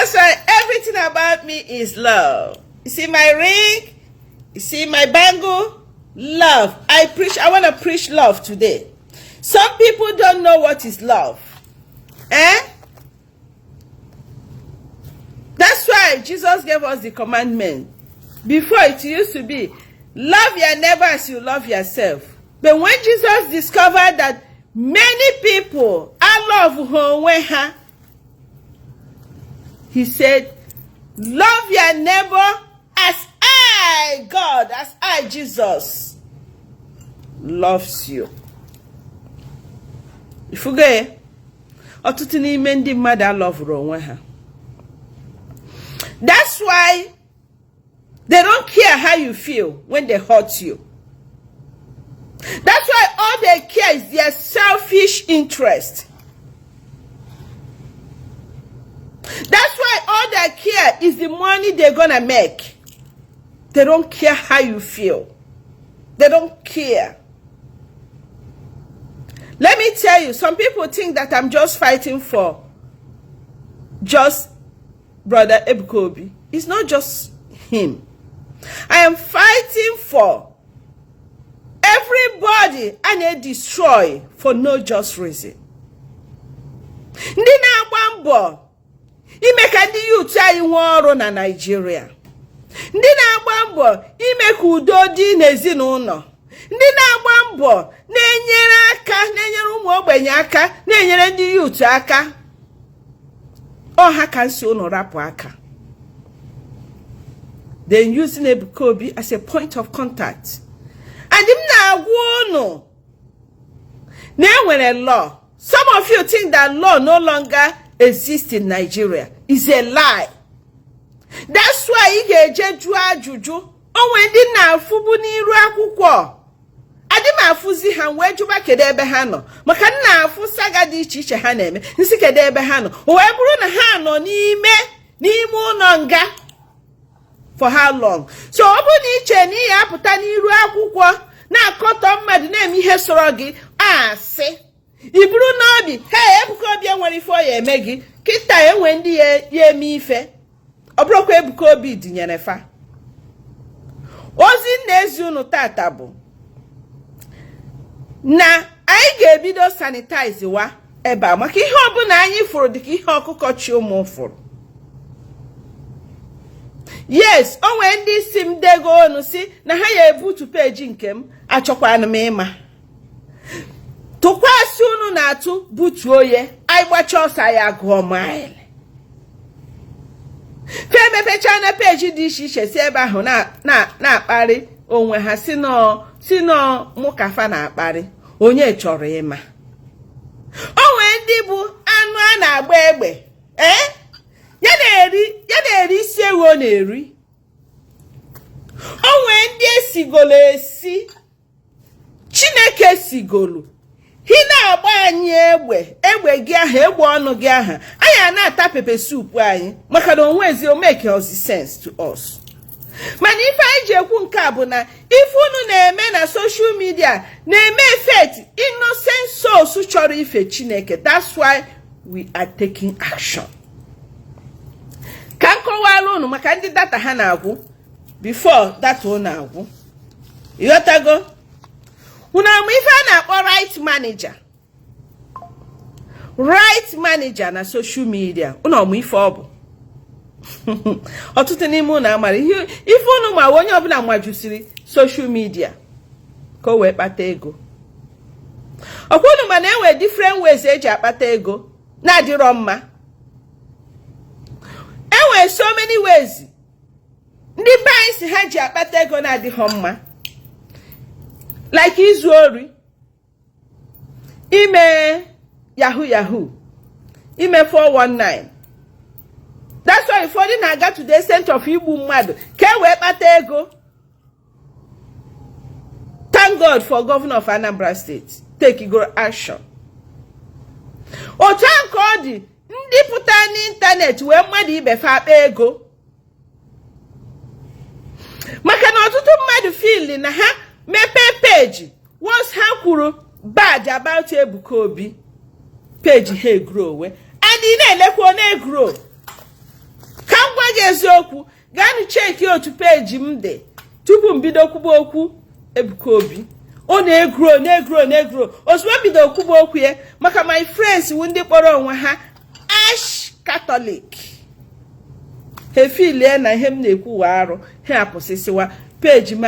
That's why everything about me is love. You see my ring? You see my bangle? Love. I preach, I want to preach love today. Some people don't know what is love. Eh? That's why Jesus gave us the commandment. Before, it used to be, "Love your neighbor as you love yourself." But when Jesus discovered that many people are love onwe ha, he said, "Love your neighbor as I, God, as I, Jesus, loves you." Ifugo ya, ọtụtụ n'ime ndị mmadụ aloveụrụ onwe ha. That's why they don't care how you feel when they hurt you. That's why all they care is their selfish interest. That's why all they care is the money they're gonna make. They don't care how you feel. They don't care. Let me tell you, some people think that I'm just fighting for just Brother Ebuka Obi. It's not just him. I am fighting for everybody and they destroy for no just reason. Ndị na-agba mbọ ime ka ndị youth anyị nwee ọrụ na Naịjirịa. Ndị na-agba mbọ ime ka udo dị n'ezinụlọ. Ndị na-agba mbọ na-enyere aka, na-enyere ụmụ ogbenye aka, na-enyere ndị youth aka. Ọha ka nsi unu rapụ aka. Then using Ebuka Obi as a point of contact. And m na-agwa unu na enwere law. Some of you think that law no longer exists in Nigeria. Is a lie. That's why ị ga-eje jụọ ajụjụ. Onwe ndị na-afụbu n'iru akwụkwọ, adị m afụzi ha, wee jụba kedu ebe ha nọ, maka m na-afụ saga dị iche iche ha na-eme. Nsị, kedu ebe ha nọ? O wee bụrụ na ha nọ n'ime ụlọ nga. For how long? So ọ bụrụ na iche na ị ya apụta n'iru akwụkwọ na-akọtọ mmadụ, na-eme ihe sọrọ gị, asị i buru n'obi, he Ebuka Obi enwere ife ọ ya eme gị kịta. Enwe ndị ya eme ife, ọ bụrụkwa Ebuka Obi dinyere fa ozi na-ezi unu tata bụ na anyị ga-ebido sanitize wa ebe a, maka ihe ọbụla anyị fụrụ dịka ihe ọkụkọ chi ụmụ fụrụ. Yes, o nwee ndị si m dego onu si na ha ya ebutu peji nke m. Achọkwana m ịma tụkwasị unu na-atụ butuo ya. Anyị gbacha ọsọ, anyị agụọ mile. Fe emepecha na peji dị iche iche, si ebe ahụ na-akparị onwe ha, si nọọ mụ ka fa na-akparị. Onye chọrọ ịma? O nwee ndị bụ anụ a na-agba egbe, ee, ya na-eri, ya na-eri isi ewu ọ na-eri. O nwee ndị esigolo esi, Chineke sigolu hi na-agba anyị egbe, egbe gị ahụ, egbe ọnụ gị ahụ, anyị a na-ata pepper soup anyị, maka na onwezi o make sense to us. Mana ife anyị ji ekwu nke a bụ na ife unu na-eme na social media na-eme affect innocent souls chọrọ ife Chineke. That's why we are taking action. Ka m kọwara unu maka ndị data ha na-agwụ before data unu agwụ. Ịghọtago? Unu ama ife a na-akpọ right manager? Right manager na social media, unu ọmụ ife ọ bụ? Ọtụtụ n'ime unu amara ihe ife unu ma. Onye ọbụla majusiri social media ka o wee kpata ego. Ọkwa unu mana enwere different ways eji akpata ego na-adịrọ mma. Enwere so many ways ndị be anyị si ha ji akpata ego na-adịghọ mma, like izu ori, ime yahoo yahoo, ime 419. That's why ụfọdụ na-aga to the extent of igbu mmadụ ka e wee kpata ego. Thank God for Governor of Anambra State take go action. Otu a nke ọ dị, ndị pụta n'ịntanetị wee mmadụ ibe fa akpa ego, maka na ọtụtụ mmadụ feel na ha mepee page, once ha kwuru bad about Ebuka Obi, page ha egrow we, and ị na-elekwa ọ na-egrow. gị eziokwu, gaanụ cheki otu peji m dị tupu m bido kwuba okwu Ebuka Obi. Ọ na-egrow, na-egrow, na-egrow. Ozugbo m bido kwuba okwu ya, maka my friends wu ndị kpọrọ onwe ha arch Catholic, ha efilie na ihe m na-ekwu wụ arụ, ha apụsịsịwa peji m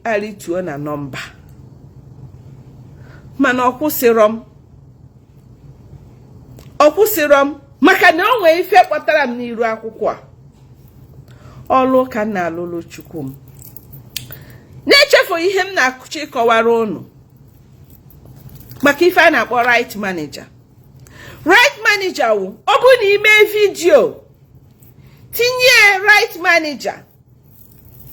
arịtuo na nọmba. Mana ọ kwụsịrọ m, ọ kwụsịrọ m, maka na o nwee ife kpọtara m n'iru akwụkwọ a, ọlụ ka m na-alụlụ Chukwu m. Na-echefu ihe m na-achọ ịkọwara unu maka ife a na-akpọ right manager. Right manager wụ ọ bụrụ na i mee vidio, tinye right manager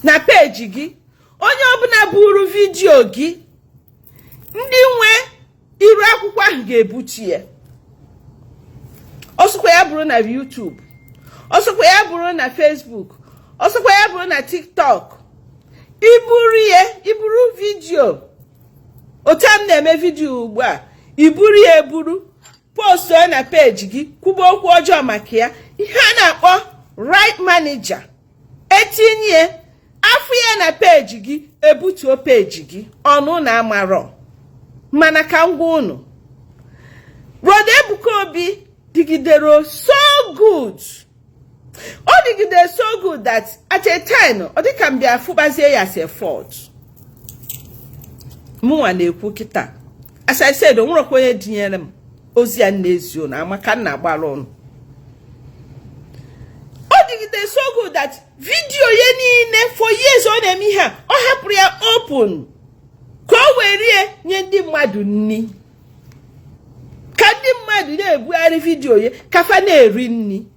na peji gị, onye ọbụla buru vidio gị, ndị nwe iru akwụkwọ ahụ ga-ebutu ya. Ọ sọkwa ya bụrụ na YouTube, ọ sọkwa ya bụrụ na Facebook, ọ sọkwa ya bụrụ na TikTok, i buru ya, i buru vidio otu a m na-eme vidio ugbu a, i buru ya eburu post ya na peji gị, kwuba okwu ọjọọ maka ya, ihe a na-akpọ right manager etinye a fụ ya na peji gị, ebutuo peji gị. Ọnụ na amarọ, mana ka m gwa unu, Brother Ebuka Obi dịgidere so good, ọ dịgidere so good that at a time ọ dịka m bịa fụbazie ya as a fault. Mụnwa na-ekwu kịta, as I said, o nwerọkwa onye dinyere m ozi ya na-ezi unu, ama ka m na-agbara unu. Ọ dịgide so good that vidio ya niile for years ọ na-eme ihe a, ọ hapụrụ ya open ka o were nye ndị mmadụ nni, ka ndị mmadụ na-ebugharị vidio ya ka fa na-eri nni.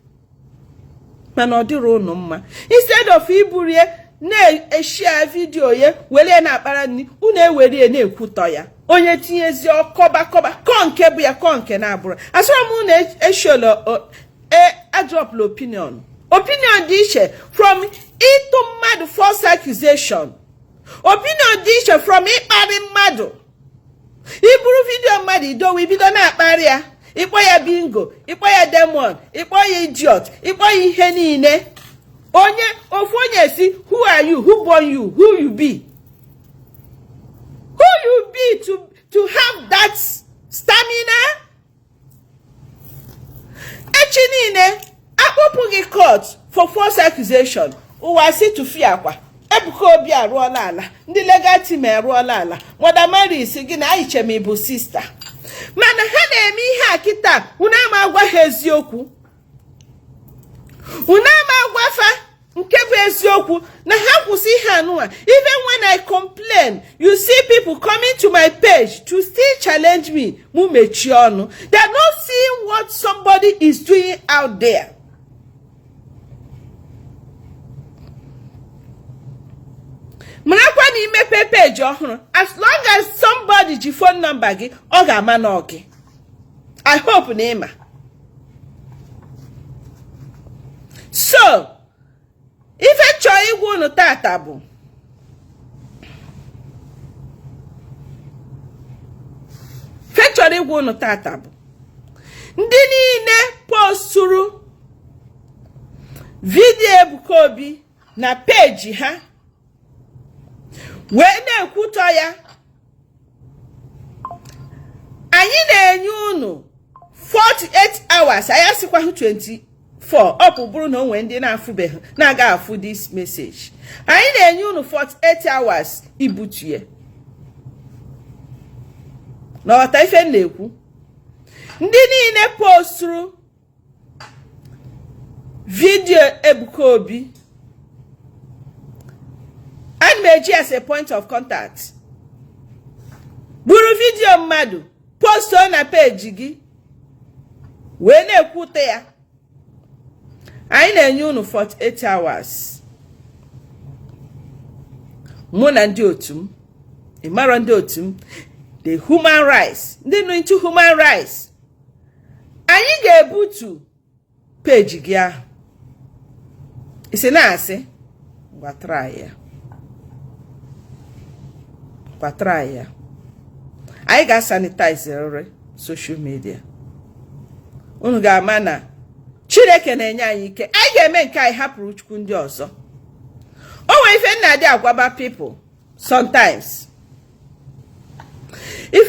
Mana ọ dịrọ unu mma, instead of iburu ya na-eshare vidio ya were na-akpara nri, unu ewere ya na-ekwutọ ya. Onye tinyezi ọkọba kọba kọọ nke bụ ya, kọọ nke na-abụrụ. Asọrọ m unu eshola adropla opinion. Opinion dị iche from ịtụ mmadụ false accusation. Opinion dị iche from ịkparị mmadụ. I buru vidio mmadụ idowe, ibido na-akparị ya, ịkpọ ya bingo, ịkpọ ya demon, ịkpọ ya idiot, ịkpọ ya ihe niile. Onye ofu onye si, who are you? Who born you? Who you be? Who you be to have that stamina? Echi niile akpọpụ gị court for false accusation, ụwa si tụfịakwa, Ebuka Obi arụọla ala, ndị legal team arụọla ala, Mother Mary si gị na anyị chem bụ sista. Mana ha na-eme ihe a kịta, unu ama agwa ha eziokwu, unu ama agwa fa nke bụ eziokwu na ha kwụsị ihe anụnwa. Even when I complain, you see people coming to my page to still challenge me. Mụ mechie ọnụ. They are not seeing what somebody is doing out there. Marakwa na imepe peji ọhụrụ, as long as somebody ji phone number gị, ọ ga-ama na ọ gị. I hope na ịma. So ife chọọ ịgwa unu tata bụ, ife chọrọ ịgwa unu tata bụ, ndị niile posturu vidiyo Ebuka Obi na peji ha wee na-ekwutọ ya, anyị na-enye unu 48 hours. Anyị asịkwaghị 24, ọ bụ bụrụ na o nwee ndị na-afụbeghị na-aga afụ this message. Anyị na-enye unu 48 hours ibutu ya. Na ọghọta ife m na-ekwu, ndị niile posturu vidiyo Ebuka Obi, ana m eji as a point of contact, buru vidiyo mmadụ postuo na peji gị wee na-ekwute ya, anyị na-enye unu 48 hours. Mụ na ndị otu m, ịmarọ ndị otu m, the human rights, ndị nọ into human rights, anyị ga-ebutu peji gị ahụ. Isi na-asị ngwa try ya, ngwa try ya. Anyị ga-asanitize rịrị social media. Unu ga-ama na Chineke na-enye anyị ike. Anyị ga-eme nke anyị, hapụrụ Chukwu ndị ọzọ. O nwere ife m na-adị agwaba people sometimes. If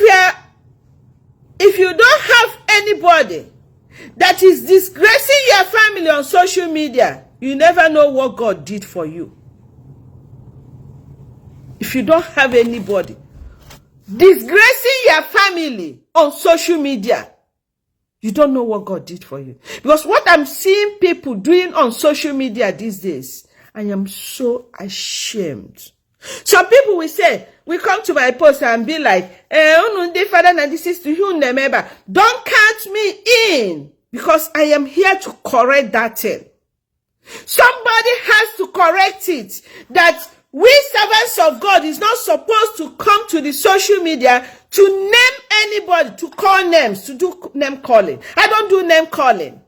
you don't have anybody that is disgracing your family on social media, you never know what God did for you. If you don't have anybody disgracing your family on social media, you don't know what God did for you. Because what I'm seeing people doing on social media these days, I am so ashamed. Some people will say, we come to my post and be like, "Eh, unu ndị father na ndị sister, ihe unu na-eme ebe a." Don't count me in, because I am here to correct that thing. Somebody has to correct it, that we servants of God is not supposed to come to the social media to name anybody, to call names, to do name calling. I don't do name calling.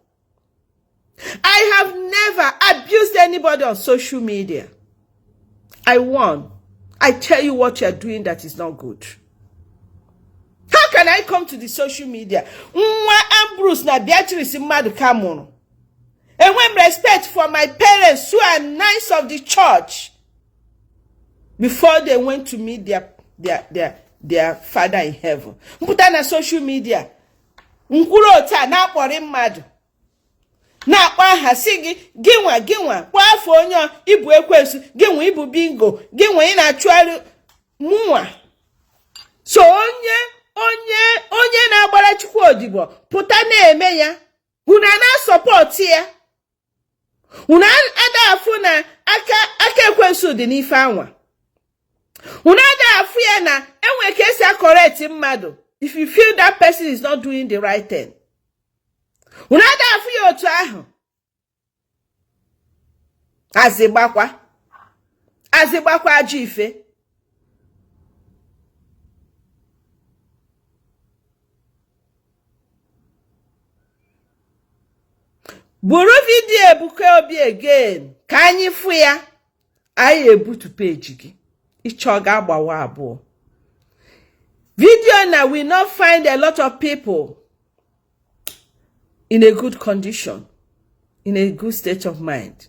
I have never abused anybody on social media. I won. I tell you what you are doing that is not good. How can I come to the social media? Nwa Ambrose na Beatrice Mmadụ mụrụ. Enwe m respect for my parents who are knights of the church before they went to meet their father in heaven. Mpụta na social media, nkwuru otu a na-akpọrị mmadụ, na-akpọ aha, si gị, gị nwa, gị nwa, kpọọ afọ onye ibu ekwensu, gị nwa ibu bingo, gị nwa ị na-achụgharị mụnwa. So onye na-agbara Chukwu odibo pụta na-eme ya, unu na-asupport ya, unu ada afụ na aka ekwensu dị n'ife anwa. Unu ada afụ ya na enwe ka esi acorrect mmadụ if you feel that person is not doing the right thing. Unu ada afụ ya otu ahụ. Azịgbakwa azịgbakwa ajọ ife. Buru video Ebuka Obi again ka anyị fụ ya. Anyị ebutu peji gị, ịchọ ga-agbawa abụọ. Video na we not find a lot of people in a good condition, in a good state of mind.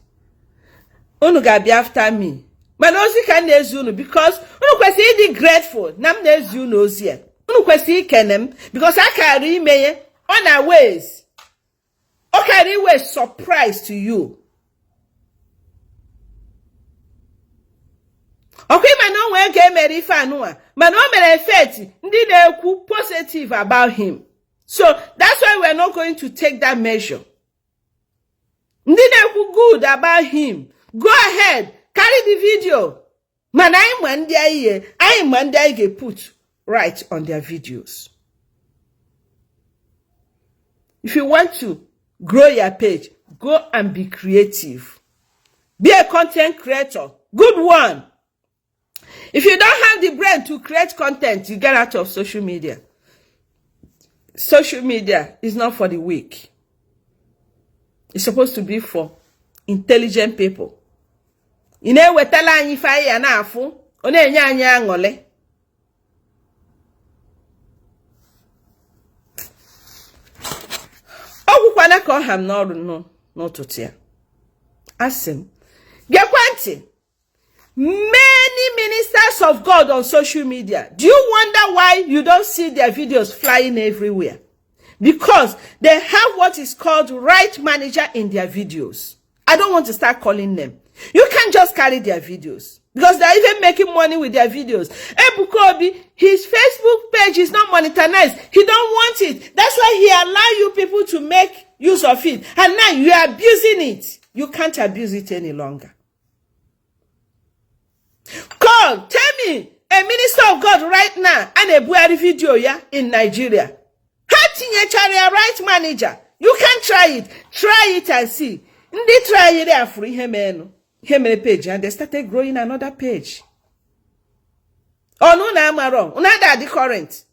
Unu ga-abịa after me, mana ozi ka m na-ezi unu, because unu kwesịrị ịdị grateful na m na-ezi unu ozi a. Unu kwesịrị ikene m, because a kara ime ya ọ na ways ọ kara iwe surprise to you. Ọkwa ịma na o nwee ka emere ife anụnwa, mana o mere effect ndị na-ekwu positive about him. So that's why we are not going to take that measure. Ndị na-ekwu good about him, go ahead, carry the video, mana anyị ma ndị anyị anyị ma ndị anyị ga-put right on their videos. If you want to grow your page, go and be creative, be a content creator, good one. If you don't have the brain to create content, you get out of social media. Social media is not for the weak. It's supposed to be for intelligent people. Ị na-ewetala anyị ife anyị ya na-afụ, ọ na-enye anyị aṅụrị. Ọ gwụkwana ka ọ ha m n'ọrụ n'ụtụtụ ya. Asị m, gekwa ntị. Many ministers of God on social media, do you wonder why you don't see their videos flying everywhere? Because they have what is called right manager in their videos. I don't want to start calling them. You can't just carry their videos, because they're even making money with their videos. Ebuka Obi, his Facebook page is not monetized. He don't want it. That's why he allow you people to make use of it. And now you are abusing it. You can't abuse it any longer. Call, tell me, a minister of God right now, and a buhari video ya in Nigeria. Ha tinyechara ya right manager. You can try it. Try it and see. Ndị try it afụrụ ihe menụ. Ihe mere page, and they started growing another page. Ọnụ na amarọ, unu ada adị current.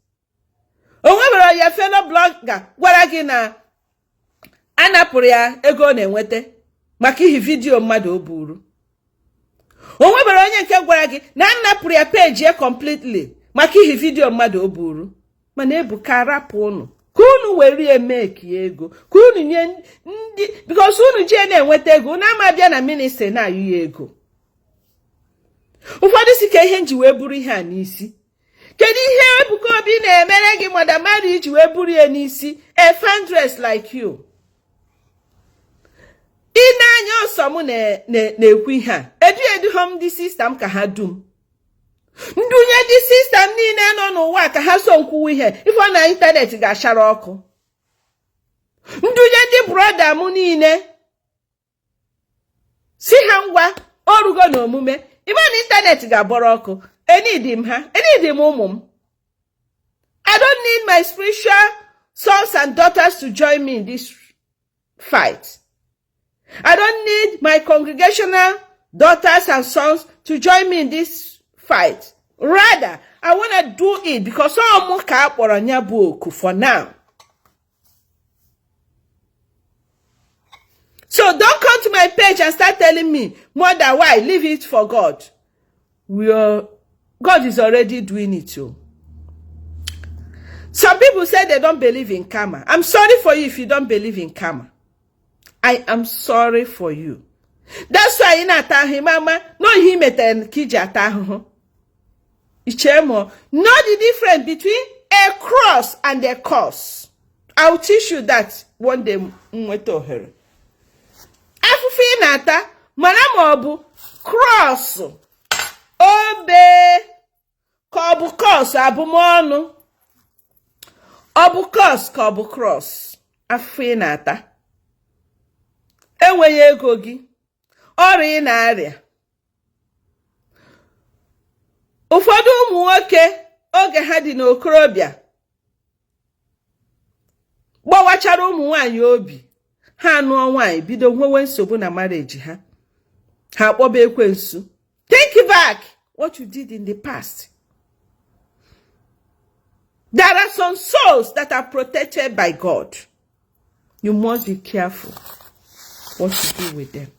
O nwebere ya fellow blogger gwara gị na a napụrụ ya ego ọ na-enweta maka ihi video mmadụ o buru. O nwebere onye nke gwara gị na a napụrụ ya page ya completely maka ihi video mmadụ o buru. Mana Ebuka, rapụ unu ka unu Unu were ya make ego ka unu nye ndị, because unu jee na-enweta ego, unu ama bịa na ministry na-ayụ ya ego. Ụfọdụ si ka ihe nji wee buru ihe a n'isi. Kedu ihe Ebuka Obi na-emere gị, Mother Mary, iji wee buru ya n'isi? A foundress like you, ị na-anya ọsọ m na-ekwu ihe a, edu eduho m ndị sister m ka ha dum ndunye ndị sister m niile nọ n'ụwa ka ha so nkwuwa ihe ife na internet ga-achara ọkụ, ndunye ndị brother m niile si ha ngwa orugo na omume ime na internet ga-agbọrọ ọkụ. Enidi m ha, enidi m ụmụ m. I don't need my spiritual sons and daughters to join me in this fight. I don't need my congregational daughters and sons to join me in this fight. Rather, I want to do it because ọ mụ ka a kpọrọ ya bụ oku for now. So don't come to my page and start telling me, "Mother, why? Leave it for God." God is already doing it too. Some people say they don't believe in karma. I'm sorry for you if you don't believe in karma. I am sorry for you. That's why ị na-ata ahụhụ mama na ihe i metere ka iji ata ahụhụ. Ichemo, know the difference between a cross and a curse. I will teach you that one day nweta ohere. Afụfụ ị na-ata, mara ma ọ bụ cross obe ka ọ bụ curse abụmọnụ, ọ bụ curse ka ọ bụ cross. Afụfụ ị na-ata, enweghị ego gị, ọrịa ị na-arịa. Ụfọdụ ụmụ nwoke oge ha dị n'okorobịa gbawachara ụmụ nwanyị obi ha, nụọ nwaanyị, bido nwewe nsogbu na marriage ha, ha akpọba ekwensu. Think back what you did in the past. There are some souls that are protected by God. You must be careful what you do with them.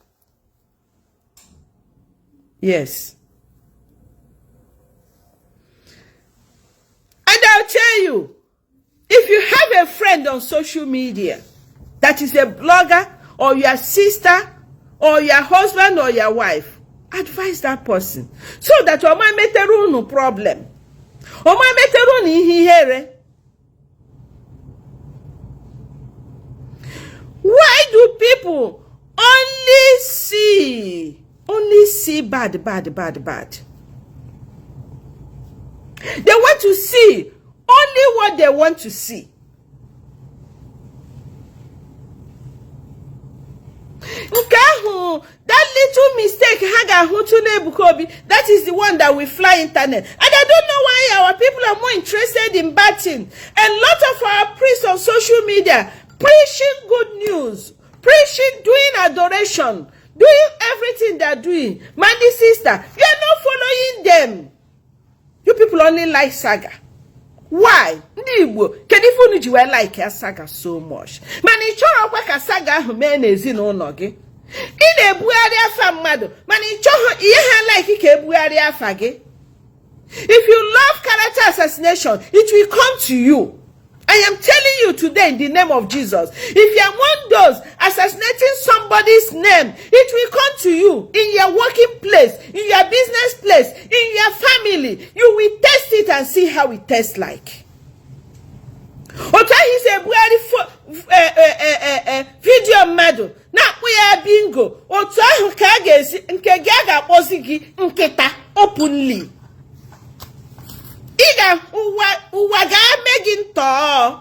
Yes. And I'll tell you, if you have a friend on social media that is a blogger or your sister or your husband or your wife, advise that person so that ọma metere unu problem, ọma metere unu ihe ihere. Why do people only see bad, bad, bad, bad? They want to see only what they want to see. Nke ahụ, that little mistake ha ga-ahụtụ n'Ebuka Obi, that is the one that will fly internet. And I don't know why our people are more interested in bad thing. A lot of our priests on social media preaching good news, preaching, doing adoration, doing everything they're doing. Mandy sister, you are not following them. You people only like saga. Why? Ndị Igbo, kedu ife unu ji wee like ya saga so much? Mana ị chọrọkwa ka saga ahụ mee n'ezinụlọ gị. Ị na-ebugharị afa mmadụ, mana ị chọghị ihe ha like ka ebugharị afa gị. If you love character assassination, it will come to you. I am telling you today in the name of Jesus. If you are among those assassinating somebody's name, it will come to you in your working place, in your business place, in your family. You will test it and see how it tastes like. Otu ahụ isi ebugharị video mmadụ na-akpụ ya bingo, otu ahụ ka a ga-esi nke gị a ga-akpọzi gị nkịta openly. Ị ga ụwa ga-eme gị ntọọ.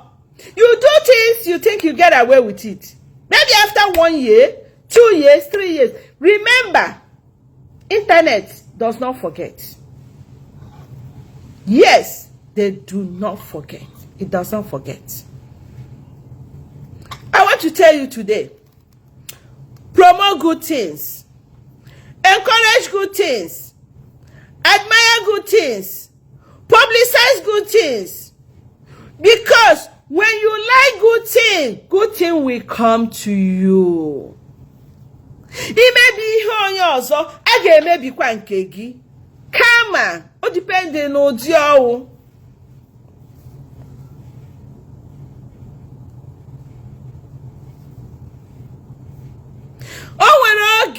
You do things you think you get away with it. Maybe after one year, 2 years, 3 years. Remember, internet does not forget. Yes, they do not forget. It does not forget. I want to tell you today, promote good things, encourage good things, admire good things, publicize good things. Because when you like good thing, good thing will come to you. Imebi ihe onye ọzọ, a ga-emebikwa nke gị. Kama o depend n'ụdị ọwụ.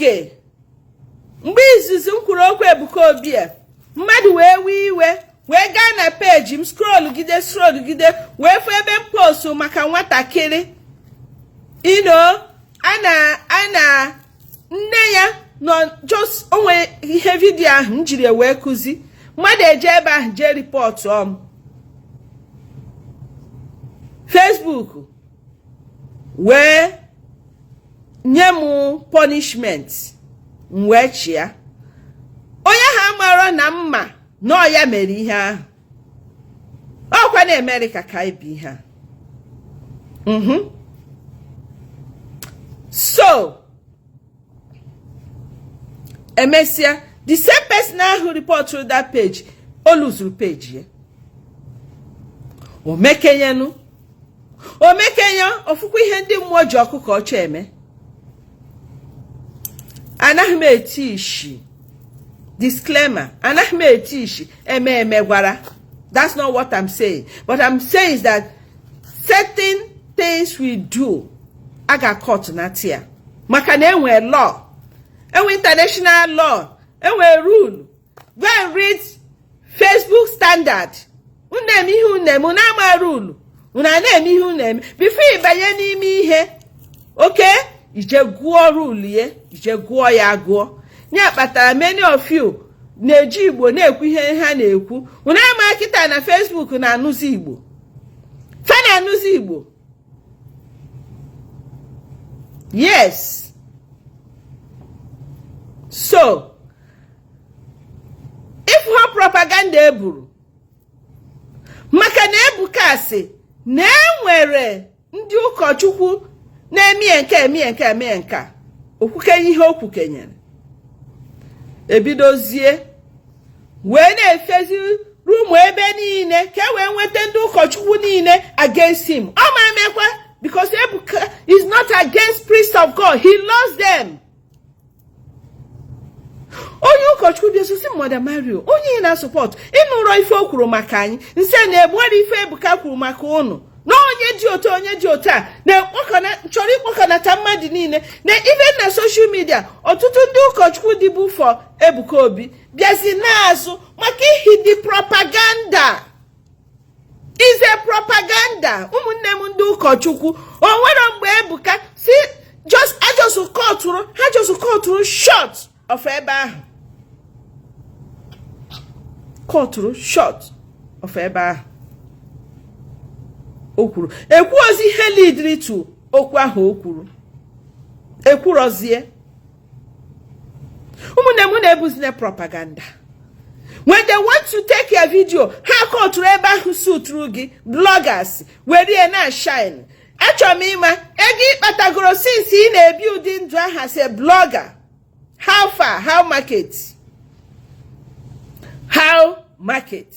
Oge mgbe izizi m kwuru okwu Ebuka Obi a, mmadụ wee wee iwe wee gaa na page m, scroll gide, scroll gide, wee fụ ebe m post maka nwatakịrị a na nne ya nọ just onwe ihe video ahụ m jiri wee kụzi. Mmadụ eje ebe ahụ jee report m. Facebook wee nye m punishment. M wee chịa onye ha mara na mma nọọ ya mere ihe ahụ. Ọkwa na Amerịka ka anyị bi ihe a. So emesịa, the same person ahụ report that page, o luzuru page ya. Omekenyenu omekenye ofukwa ihe ndị mmụọ ji ọkụkọ ọcha eme. Anaghị m eti ishi. Disclaimer, anaghị m eti ishi eme eme gwara. That's not what I'm saying, but I'm saying is that certain things we do, a ga-court na tia, maka na enwe law, enwe international law, enwe rule. Go and read Facebook standard. Unu eme ihe unu eme, unu ama rule, unu a na-eme ihe unu eme. Before ịbanye n'ime ihe oke, ije gụọ rule ya, ije gụọ ya gụọ. Ya kpatara many of you na-eji Igbo na-ekwu ihe ha na-ekwu. Unu ama kịta na Facebook na-anụzi Igbo, fa na-anụzi Igbo. Yes, so if ha propaganda eburu maka na Ebuka sị na enwere ndị ụkọchukwu na-eme nke, eme nke, eme nke a, okwukenye ihe o kwukenyere, ebidozie wee na-efezi rumour ebe niile ka e wee nweta ndị ụkọchukwu niile against him. Ọ ma emekwa, because Ebuka is not against priest of God, he loves them. Onye ụkọchukwu bịa sosi, "Mother Mario, onye ị na-support, ịnụrọ ife o kwuru maka anyị?" Nse na-egbuere ife Ebuka kwuru maka ụnụ na onye dị otu, onye dị otu a na-ekpokọna, chọrọ ịkpọkọnata mmadụ niile na even na social media. Ọtụtụ ndị ụkọchukwu dịbu for Ebuka Obi bịazi n'azụ maka ihi the propaganda is a propaganda. Ụmụnne m ndị ụkọchukwu, o nwere mgbe Ebuka si just ajọsụ kọtụrụ ha, just kọtụrụ short of ebe ahụ, kọtụrụ short of ebe ahụ o kwuru. Ekwu ozi ihe leadiri to okwu ahụ o kwuru, ekwurozie. Ụmụnne m, na-ebuzina propaganda. When they want to take your video, ha kọtụrụ ebe ahụ suturu gị. Bloggers were ya na shine. Achọrọ m ịma ego ịkpatagoro since ị na-ebi ụdị ndụ ahụ as a blogger. How far? How market? How market?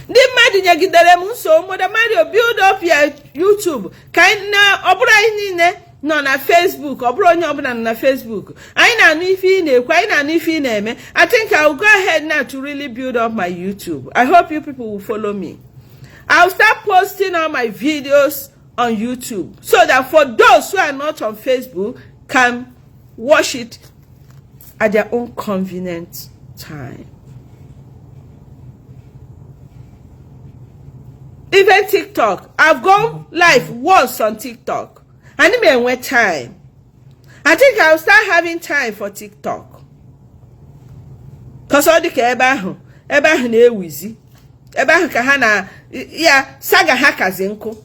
Ndị mmadụ nyegidere m nso, "Mother Mario, build up your YouTube," ka anyị na ọ bụrụ anyị niile nọ na Facebook, ọ bụrụ onye ọbụla nọ na Facebook, anyị na-anụ ife ị na-ekwu, anyị na-anụ ife ị na-eme. I think I will go ahead now to really build up my YouTube. I hope you people will follow me. I'll start posting all my videos on YouTube so that for those who are not on Facebook can watch it at their own convenient time. Even TikTok, I've gone live once on TikTok. I didn't even time. I think I'll start having time for TikTok. Cause ọ dị ka ebe ahụ na-ewizi, ebe ahụ ka ha na ya saga ha kazi nkụ.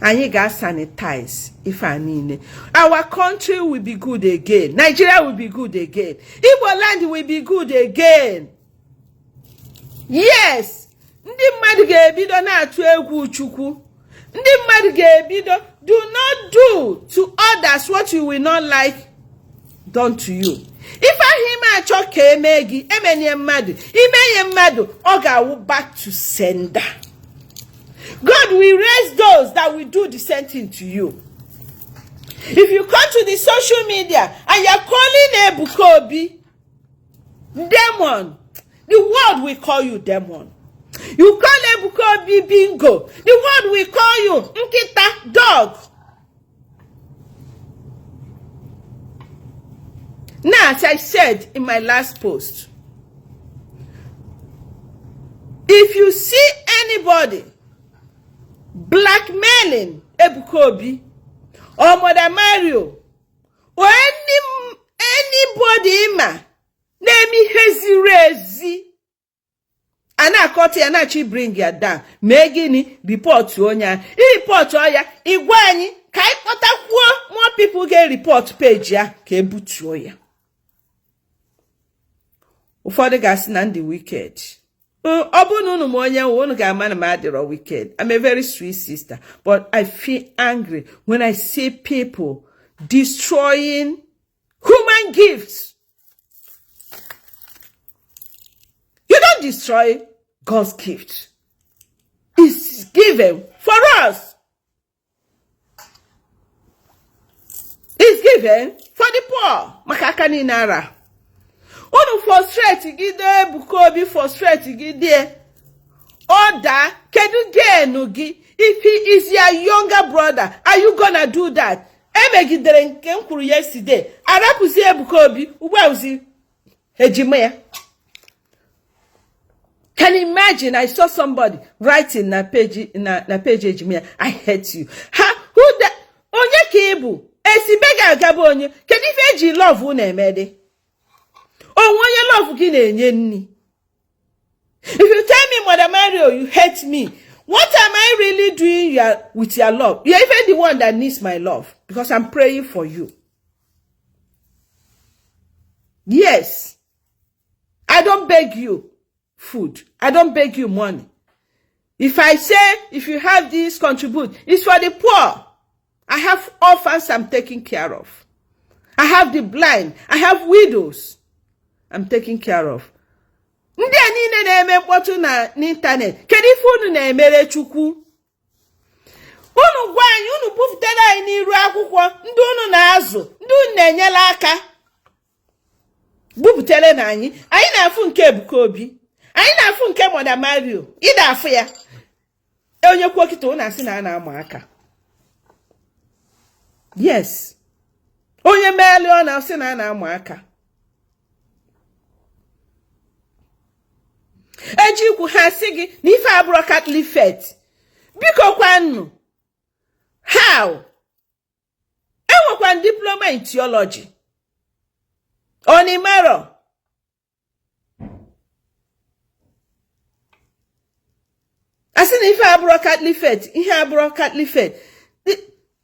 Anyị ga-sanitize ife a niile. Our country will be good again. Nigeria will be good again. Igbo land will be good again. Yes, ndị mmadụ ga-ebido na-atụ egwu Chukwu. Ndị mmadụ ga-ebido, do not do to others what you will not like done to you. Ife ahụ ime achọ ka emee gị, emenye mmadụ, imenye mmadụ, ọ ga-awụ back to sender. God will raise those that will do the same thing to you. If you come to the social media and you're calling Ebuka Obi demon, the world will call you demon. You call Ebuka Obi bingo, the world will call you nkịta, dog. Now, as I said in my last post, if you see anybody blackmailing Ebuka Obi or Mother Mario or anybody ma na-eme ihe ziri ezi, a na-akọta ya, na-achọ bring ya down, mee gịnị? Report onye ahụ. Ireport ya, ịgwa anyị ka anyị kpọtakwuo more people ga-ereport page ya ka ebutuo ya. Ụfọdụ ga-asị na ndị wicked. Ọ bụrụ na unu ma onye nwe unu, ga-ama na m adịrọ wicked. I'm a very sweet sister, but I feel angry when I see people destroying human gifts. You don't destroy God's gift. It's given for us. It's given for the poor. Maka aka niile ara. Unu frustrate gide Ebuka Obi, frustrate gide. Ọ daa, kedu gain gị? If he is your younger brother, are you gonna do that? Emegidere nke m kwuru yesterday. Arapụzi Ebuka Obi, ugbu a ozi ejima ya. Can you imagine? I saw somebody writing na page ejima ya, "I hate you." Ha, who the onye ka ị bụ? Esibe ga-agaba onye? Kedu ife eji love na-eme dị? Onwe onye love gị na-enye nni? If you tell me, "Mother Mario, you hate me," what am I really doing with your love? You're even the one that needs my love because I'm praying for you. Yes. I don't beg you food. I don't beg you money. If I say, if you have this, contribute, it's for the poor. I have orphans I'm taking care of. I have the blind. I have widows I'm taking care of. Ndị a niile na-eme mkpọtụ na n'ịntanetị, kedu ife unu na-emere Chukwu? Unu gwa anyị, unu bupụtara anyị n'iru akwụkwọ ndị unu na-azụ, ndị unu na-enyere aka, bupụtere na anyị. Anyị na-afụ nke Ebuka Obi, anyị na-afụ nke Mother Mario, ị na-afụ ya. Onye kwuo kịta, unu asị na a na-ama aka. Yes, onye meelu, ọ na-asị na a na-ama aka. Eji ikwu ha sị gị na ife abụrụ Catholic faith. Biko kwanụ, how? Enwekwa diploma in theology onimero. Asị na ife abụrụ Catholic faith, ihe abụrụ Catholic faith.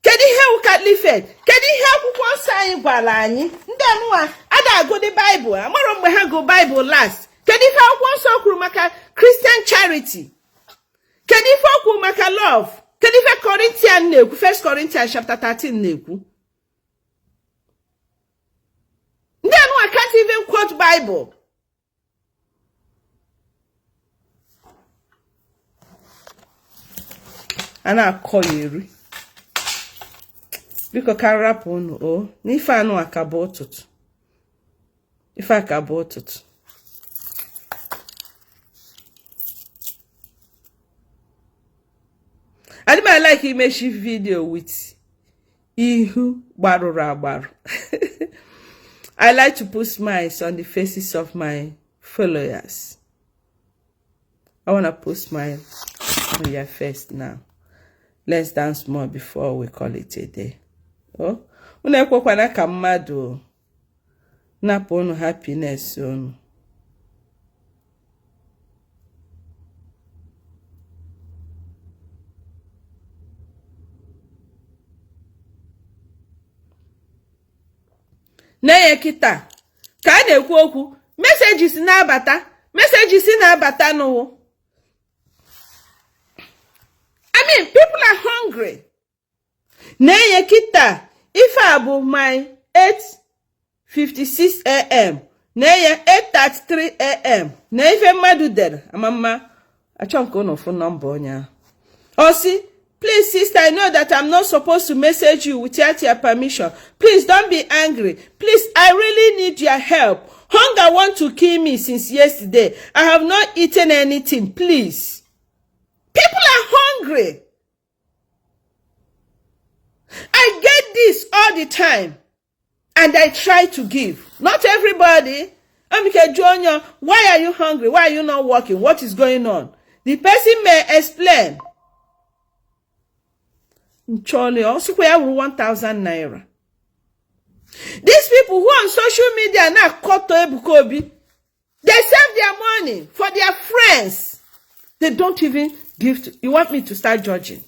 Kedu ihe wụ Catholic faith? Kedu ihe akwụkwọ nsọ anyị gwara anyị? Ndị anụwa ada agụdị Baịbụl, amarọ mgbe ha gụ Baịbụl last. Kedu ife akwụkwọ nsọ kwuru maka Christian charity? Kedu ife o kwuru maka love? Kedu ife Corinthian na-ekwu, First Corinthians chapter 13 na-ekwu? Ndị anụwa can't even quote Bible. A na-akọ ya eri. Biko, ka rapụ unu o n'ife anụ aka bụ ụtụtụ, ife aka bụ ụtụtụ. Adị m like imechi video with ihu gbarụrụ agbarụ. I like to put smiles on the faces of my followers. I want to put smile on your face now. Let's dance more before we call it a day. Oh, unu ekwekwana ka mmadụ napụ unu happiness unu. Na-enye kịta ka a na-ekwu okwu, messages na-abata, messages na-abata n'ụwụ. I mean, people are hungry. Na-enye kịta, ife a bụ my 8:56 a.m., na-enye 8:33 a.m. na ife mmadụ dere amama. Achọ nke unu fụ nọmba onye ahụ. Ọ sị, "Please, sister, I know that I'm not supposed to message you without your permission. Please don't be angry. Please, I really need your help. Hunger Hunger want to kill me since yesterday. I have not eaten anything, please. People are hungry. I get this all the time and I try to give. Not everybody. Amike Junior, why are you hungry? Why are you not working? What is going on? The person may explain. Nchole, also ya wuru 1000 naira. These people who on social media now akọtọ Ebuka Obi, they save their money for their friends. They don't even give to, you want me to start judging?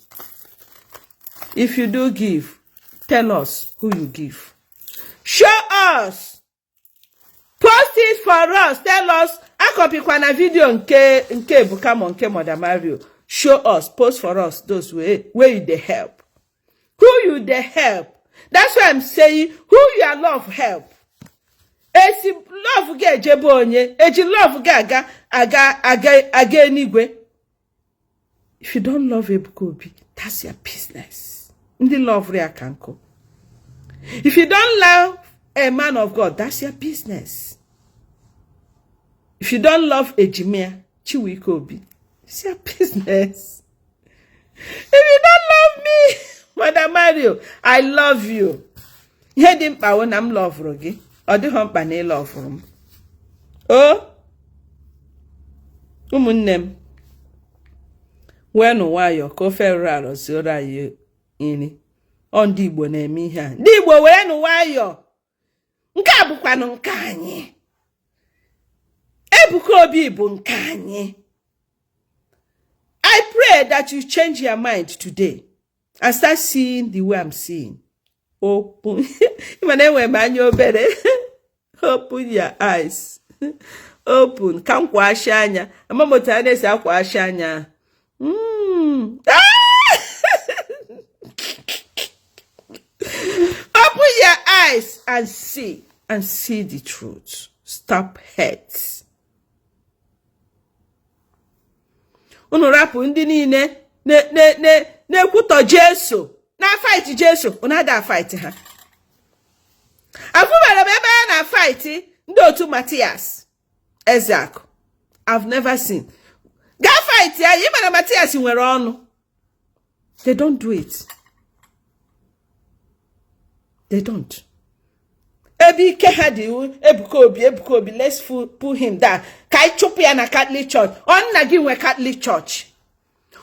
If you do give, tell us who you give. Show us. Post it for us. Tell us. Akọpịkwana video nke Ebuka ma nke Mother Mario. Show us. Post for us those wey you dey help. Who you dey help? That's why I'm saying who your love help. Esi love gị ejebe onye eji love gị aga enigwe. If you don't love Ebuka Obi, that's your business. Ndị love ya ka nkụ. If you don't love a man of God, that's your business. If you don't love Ejimia, Chiwike Obi, it's your business. If you don't love me, Mother Mario, I love you. Ihe dị mkpa wụ na m loverụ gị. Ọ dịghị mkpa na ị loverụ m. O ụmụnne m, weenụ nwayọọ ka ofe rụrụ arụ zuoro anyị nri. Ọ ndị Igbo na-eme ihe a. Ndị Igbo, werenụ nwayọọ. Nke a bụkwanụ nke anyị. Ebuka Obi bụ nke anyị. I pray that you change your mind today and start seeing the way I'm seeing. Open. Mana enwere m anya obere. Open your eyes. Open. Ka m kwashi anya. Ama m otu a na-esi akwashi anya. Ah! Open your eyes and see the truth. Stop hate. Unu rapụ ndị niile na-ekwutọ Jesu na-fight Jesu, unu ada fight ha. Afụbara m ebe a na-fight ndị otu Matias Ezeaku. I've never seen. Gaa fight ya, ị mara Matias nwere ọnụ. They don't do it. They don't. Ebe ike ha dị, Ebuka Obi, Ebuka Obi, let's pull him down. Ka anyị chụpụ ya na Catholic Church. Ọ nna gị nwe Catholic Church?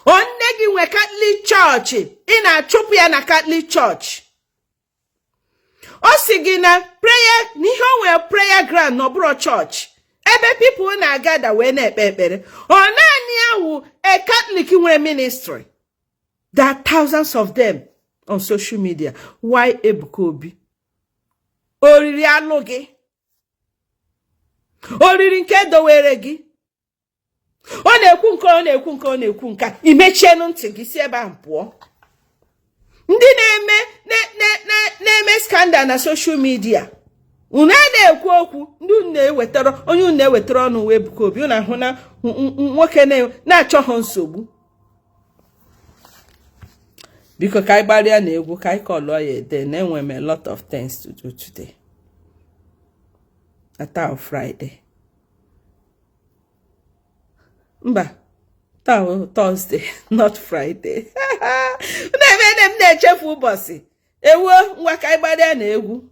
Ọ nne gị nwe Catholic Church? Ị na-achụpụ ya na Catholic Church? Ọ sị gị na prayer na ihe o nwere prayer ground na ọbụrụ chọọchị ebe people na-agada wee na-ekpe ekpere. Ọ naanị ahụ a Catholic nwere ministry? There are thousands of them on social media. Why Ebuka Obi? Oriri alụ gị, oriri nke dowere gị, ọ na-ekwu nke, ọ na-ekwu nke, ọ na-ekwu nke, imechienụ ntị gị, si ebe ahụ pụọ. Ndị na-eme scandal na social media, unu a na-ekwu okwu, ndị unu na-ewetara, onye unu na-ewetara ọnụ wee Ebuka Obi. Unu ahụ na nwoke na-achọghị nsogbu. Biko, ka anyị gbarịa na egwu, ka anyị kọlụọ ya ede na enwe m a lot of things to do today na taa Friday, mba, taa Thursday, not Friday. Na-eme m na-echefu ụbọchị. Ewuo, ngwa, ka anyị gbarịa na egwu.